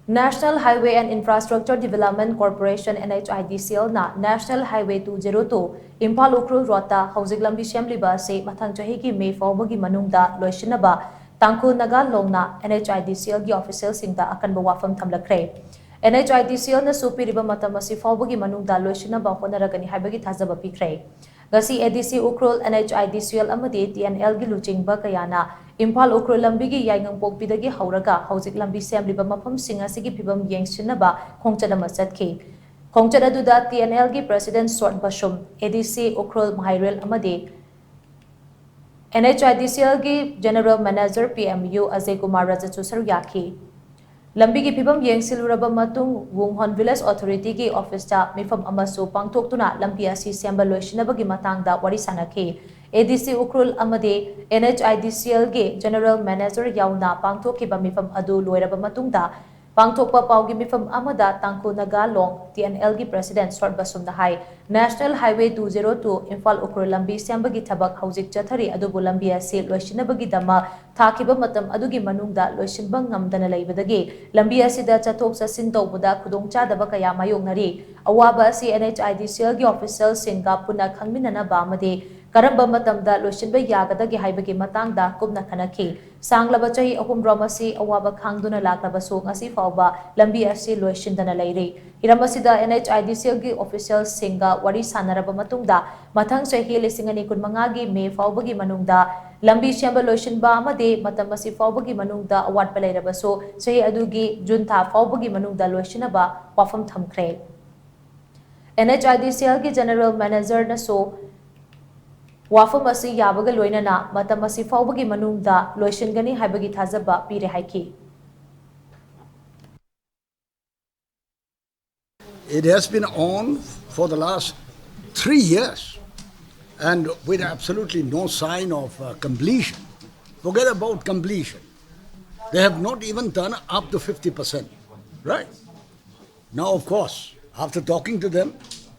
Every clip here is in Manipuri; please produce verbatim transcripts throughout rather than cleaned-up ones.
National Highway and Infrastructure Development Corporation, NHIDCL ꯅ National Highway two zero two Imphal Ukhrul ꯔꯣꯗꯇ ꯍꯧꯖꯤꯛ ꯂꯝꯕꯤ ꯁꯦꯝꯂꯤꯕ ꯑꯁꯤ ꯃꯊꯪ ꯆꯍꯤꯒꯤ ꯃꯦ ꯐꯥꯎꯕꯒꯤ ꯃꯅꯨꯡꯗ ꯂꯣꯏꯁꯤꯟꯅꯕ ꯇꯥꯡꯈꯨꯜ ꯅꯥꯒꯥ ꯂꯣꯡꯅ NHIDCL ꯒꯤ official ꯁꯤꯡꯗ ꯑꯀꯟꯕ ꯋꯥꯐꯝ ꯊꯝꯂꯛꯈ꯭ꯔꯦ꯫ NHIDCL ꯅꯁꯨ ꯄꯤꯔꯤꯕ ꯃꯇꯝ ꯑꯁꯤ ꯐꯥꯎꯕꯒꯤ ꯃꯅꯨꯡꯗ ꯂꯣꯏꯁꯤꯟꯅꯕ ꯍꯣꯠꯅꯔꯒꯅꯤ ꯍꯥꯏꯕꯒꯤ ꯊꯥꯖꯕ ꯄꯤꯈ꯭ꯔꯦ꯫ ꯉꯁꯤ ADC ꯎꯈ꯭ꯔꯨꯜ, NHIDCL ꯑꯃꯗꯤ TNL ꯒꯤ ꯂꯨꯆꯤꯡꯕ ꯀꯌꯥꯅ ꯏꯝꯐꯥꯜ ꯎꯈ꯭ꯔꯨꯜ ꯂꯝꯕꯤꯒꯤ ꯌꯥꯏꯉꯪꯄꯣꯛꯄꯤꯗꯒꯤ ꯍꯧꯔꯒ ꯍꯧꯖꯤꯛ ꯂꯝꯕꯤ ꯁꯦꯝꯂꯤꯕ ꯃꯐꯝꯁꯤꯡ ꯑꯁꯤꯒꯤ ꯐꯤꯕꯝ ꯌꯦꯡꯁꯤꯟꯅꯕ ꯈꯣꯡꯆꯠ ꯑꯃ ꯆꯠꯈꯤ꯫ ꯈꯣꯡꯆꯠ ꯑꯗꯨꯗ TNL ꯒꯤ President ꯁꯣꯔꯠ ꯕꯁꯨꯝ, ADC ꯎꯈ꯭ꯔꯨꯜ ꯃꯍꯥꯏꯔꯦꯜ ꯑꯃꯗꯤ NHIDCL ꯒꯤ General Manager, PMU, Ajay Kumar ꯔꯖꯠꯁꯨ ꯁꯔꯨꯛ ꯌꯥꯈꯤ꯫ ꯂꯝꯕꯤꯒꯤ ꯐꯤꯕꯝ ꯌꯦꯡꯁꯤꯜꯂꯨꯔꯕ ꯃꯇꯨꯡ, ꯋꯨꯡꯍꯣꯟ Village Authority ꯒꯤ office ꯇ ꯃꯤꯐꯝ ꯑꯃꯁꯨ ꯄꯥꯡꯊꯣꯛꯇꯨꯅ ꯂꯝꯕꯤ ꯑꯁꯤ ꯁꯦꯝꯕ ꯂꯣꯏꯁꯤꯟꯅꯕꯒꯤ ꯃꯇꯥꯡꯗ ꯋꯥꯔꯤ ꯁꯥꯅꯈꯤ꯫ ADC ꯎꯈ꯭ꯔꯨꯜ ꯑꯃꯗꯤ NHIDCL ꯒꯤ General Manager ꯌꯥꯎꯅ ꯄꯥꯡꯊꯣꯛꯈꯤꯕ ꯃꯤꯐꯝ ꯑꯗꯨ ꯂꯣꯏꯔꯕ ꯃꯇꯨꯡꯗ, ꯄꯥꯡꯊꯣꯛꯄ ꯄꯥꯎꯒꯤ ꯃꯤꯐꯝ ꯑꯃꯗ ꯇꯥꯡꯈꯨꯜ ꯅꯥꯒꯥ ꯂꯣꯡ, TNL ꯒꯤ President ꯁꯣꯔꯠ ꯕꯁꯨꯝꯅ ꯍꯥꯏ, National Highway two zero two Imphal Ukhrul ꯂꯝꯕꯤ ꯁꯦꯝꯕꯒꯤ ꯊꯕꯛ ꯍꯧꯖꯤꯛ ꯆꯠꯊꯔꯤ, ꯑꯗꯨꯕꯨ ꯂꯝꯕꯤ ꯑꯁꯤ ꯂꯣꯏꯁꯤꯟꯅꯕꯒꯤꯗꯃꯛ ꯊꯥꯈꯤꯕ ꯃꯇꯝ ꯑꯗꯨꯒꯤ ꯃꯅꯨꯡꯗ ꯂꯣꯏꯁꯤꯟꯕ ꯉꯝꯗꯅ ꯂꯩꯕꯗꯒꯤ ꯂꯝꯕꯤ ꯑꯁꯤꯗ ꯆꯠꯊꯣꯛ ꯆꯠꯁꯤꯟ ꯇꯧꯕꯗ ꯈꯨꯗꯣꯡꯆꯥꯗꯕ ꯀꯌꯥ ꯃꯥꯌꯣꯛꯅꯔꯤ꯫ ꯑꯋꯥꯕ ꯑꯁꯤ NHIDCL ꯒꯤ official ꯁꯤꯡꯒ ꯄꯨꯟꯅ ꯈꯪꯃꯤꯟꯅꯅꯕ ꯑꯃꯗꯤ ꯀꯔꯝꯕ ꯃꯇꯝꯗ ꯂꯣꯏꯁꯤꯟꯕ ꯌꯥꯒꯗꯒꯦ ꯍꯥꯏꯕꯒꯤ ꯃꯇꯥꯡꯗ ꯀꯨꯞꯅ ꯈꯟꯅꯈꯤ꯫ ꯁꯥꯡꯂꯕ ꯆꯍꯤ ꯑꯍꯨꯝꯔꯣꯝ ꯑꯁꯤ ꯑꯋꯥꯕ ꯈꯥꯡꯗꯨꯅ ꯂꯥꯛꯂꯕꯁꯨ, ꯉꯁꯤ ꯐꯥꯎꯕ ꯂꯝꯕꯤ ꯑꯁꯤ ꯂꯣꯏꯁꯤꯟꯗꯅ ꯂꯩꯔꯤ꯫ ꯍꯤꯔꯝ ꯑꯁꯤꯗ NHIDCL ꯒꯤ official ꯁꯤꯡꯒ ꯋꯥꯔꯤ ꯁꯥꯟꯅꯔꯕ ꯃꯇꯨꯡꯗ, ꯃꯊꯪ ꯆꯍꯤ ꯂꯤꯁꯤꯡ ꯑꯅꯤ ꯀꯨꯟꯃꯉꯥꯒꯤ ꯃꯦ ꯐꯥꯎꯕꯒꯤ ꯃꯅꯨꯡꯗ ꯂꯝꯕꯤ ꯁꯦꯝꯕ ꯂꯣꯏꯁꯤꯟꯕ ꯑꯃꯗꯤ ꯃꯇꯝ ꯑꯁꯤ ꯐꯥꯎꯕꯒꯤ ꯃꯅꯨꯡꯗ ꯑꯋꯥꯠꯄ ꯂꯩꯔꯕꯁꯨ, ꯆꯍꯤ ꯑꯗꯨꯒꯤ ꯖꯨꯟ ꯊꯥ ꯐꯥꯎꯕꯒꯤ ꯃꯅꯨꯡꯗ ꯂꯣꯏꯁꯤꯟꯅꯕ ꯋꯥꯐꯝ ꯊꯝꯈ꯭ꯔꯦ꯫ NHIDCL ꯒꯤ General Manager ꯅꯁꯨ ꯋꯥꯐꯝ ꯑꯁꯤ ꯌꯥꯕꯒ ꯂꯣꯏꯅꯅ ꯃꯇꯝ ꯑꯁꯤ ꯐꯥꯎꯕꯒꯤ ꯃꯅꯨꯡꯗ ꯂꯣꯏꯁꯤꯟꯒꯅꯤ ꯍꯥꯏꯕꯒꯤ ꯊꯥꯖꯕ ꯄꯤꯔꯦ ꯍꯥꯏꯈꯤ꯫ It has been on for the last three years and with absolutely no sign of uh, completion. Forget about completion. They have not even done up to fifty percent, right? Now, of course, after talking to them,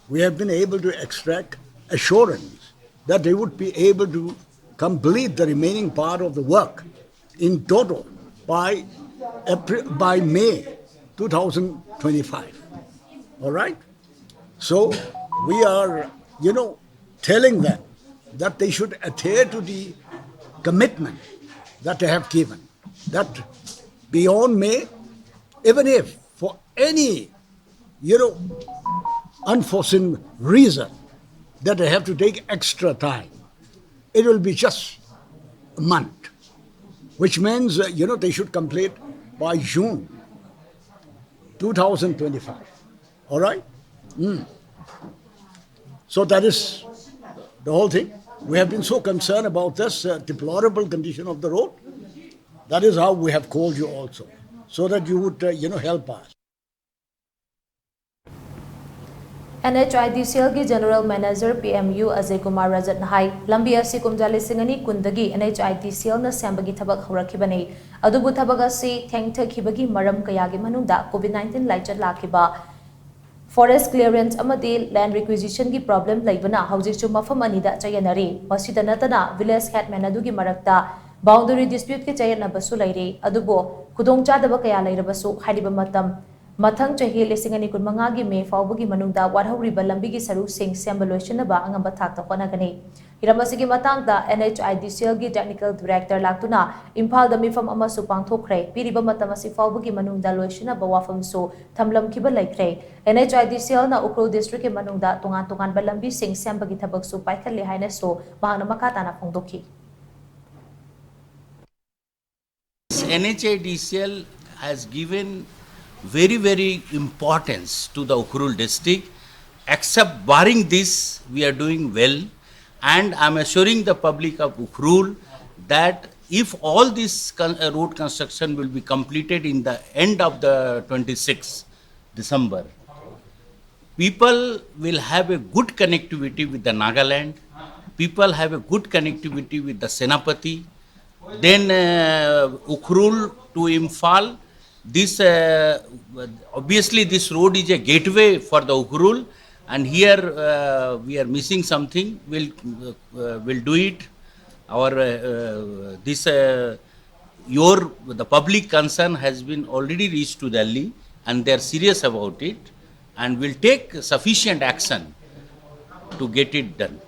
we have been able to extract assurance that they would be able to complete the remaining part of the work in total by April, by May two thousand twenty-five. All right? So we are, you know, telling them that they should adhere to the commitment that they have given, that beyond May, even if for any, you know, unforeseen reason that they have to take extra time, it will be just a month, which means, uh, you know, they should complete by June two thousand twenty-five. All right? Mm. So that is the whole thing. We have been so concerned about this uh, deplorable condition of the road. That is how we have called you also, so that you would, uh, you know, help us. NHIDCLꯒꯤ General Manager PMU Ajay Kumar ꯔꯖꯠꯅ ꯍꯥꯏ, ꯂꯝꯕꯤ ꯑꯁꯤ ꯀꯨꯝꯖꯥ ꯂꯤꯁꯤꯡ ꯑꯅꯤ ꯀꯨꯟꯗꯒꯤ NHIDCLꯅ ꯁꯦꯝꯕꯒꯤ ꯊꯕꯛ ꯍꯧꯔꯛꯈꯤꯕꯅꯤ꯫ ꯑꯗꯨꯕꯨ ꯊꯕꯛ ꯑꯁꯤ ꯊꯦꯡꯊꯈꯤꯕꯒꯤ ꯃꯔꯝ ꯀꯌꯥꯒꯤ ꯃꯅꯨꯡꯗ COVID nineteen ꯂꯥꯏꯆꯠ ꯂꯥꯛꯈꯤꯕ, forest clearance ꯑꯃꯗꯤ land requisitionꯒꯤ problem ꯂꯩꯕꯅ ꯍꯧꯖꯤꯛꯁꯨ ꯃꯐꯝ ꯑꯅꯤꯗ ꯆꯌꯦꯠꯅꯔꯤ꯫ ꯃꯁꯤꯗ ꯅꯠꯇꯅ village headman ꯑꯗꯨꯒꯤ ꯃꯔꯛꯇ boundary disputeꯀꯤ ꯆꯌꯦꯠꯅꯕꯁꯨ ꯂꯩꯔꯤ꯫ ꯑꯗꯨꯕꯨ ꯈꯨꯗꯣꯡꯆꯥꯗꯕ ꯀꯌꯥ ꯂꯩꯔꯕꯁꯨ ꯍꯥꯏꯔꯤꯕ ꯃꯇꯝ ꯃꯊꯪ ꯆꯍꯤ ꯂꯤꯁꯤꯡ ꯑꯅꯤ ꯀꯨꯟꯃꯉꯥꯒꯤ May ꯐꯥꯎꯕꯒꯤ ꯃꯅꯨꯡꯗ ꯋꯥꯠꯍꯧꯔꯤꯕ ꯂꯝꯕꯤꯒꯤ ꯁꯔꯨꯛꯁꯤꯡ ꯁꯦꯝꯕ ꯂꯣꯏꯁꯤꯟꯅꯕ ꯑꯉꯝꯕ ꯊꯥꯛꯇ ꯍꯣꯠꯅꯒꯅꯤ꯫ ꯍꯤꯔꯝ ꯑꯁꯤꯒꯤ ꯃꯇꯥꯡꯗ NHIDCLꯒꯤ technical director ꯂꯥꯛꯇꯨꯅ ꯏꯝꯐꯥꯜꯗ ꯃꯤꯐꯝ ꯑꯃꯁꯨ ꯄꯥꯡꯊꯣꯛꯈ꯭ꯔꯦ꯫ ꯄꯤꯔꯤꯕ ꯃꯇꯝ ꯑꯁꯤ ꯐꯥꯎꯕꯒꯤ ꯃꯅꯨꯡꯗ ꯂꯣꯏꯁꯤꯟꯅꯕ ꯋꯥꯐꯝꯁꯨ ꯊꯝꯂꯝꯈꯤꯕ ꯂꯩꯈ꯭ꯔꯦ꯫ NHIDCLꯅ ꯎꯈ꯭ꯔꯨꯜ districtꯀꯤ ꯃꯅꯨꯡꯗ ꯇꯣꯉꯥꯟ ꯇꯣꯉꯥꯟꯕ ꯂꯝꯕꯤꯁꯤꯡ ꯁꯦꯝꯕꯒꯤ ꯊꯕꯛꯁꯨ ꯄꯥꯏꯈꯠꯂꯦ ꯍꯥꯏꯅꯁꯨ ꯃꯍꯥꯛꯅ ꯃꯈꯥ ꯇꯥꯅ ꯐꯣꯡꯗꯣꯛꯈꯤ꯫ NHIDCL has given very, very importance to the Ukhrul district. Except barring this, we are doing well. And I'm assuring the public of Ukhrul that if all this con- uh, road construction will be completed in the end of the twenty-sixth December, people will have a good connectivity with the Nagaland. People have a good connectivity with the Senapati. Then uh, Ukhrul to Imphal. This uh, obviously this road is a gateway for the Ukhrul, and here uh, we are missing something. We'll uh, we'll do it. Our uh, uh, this uh, your the public concern has been already reached to Delhi, and they are serious about it and will take sufficient action to get it done.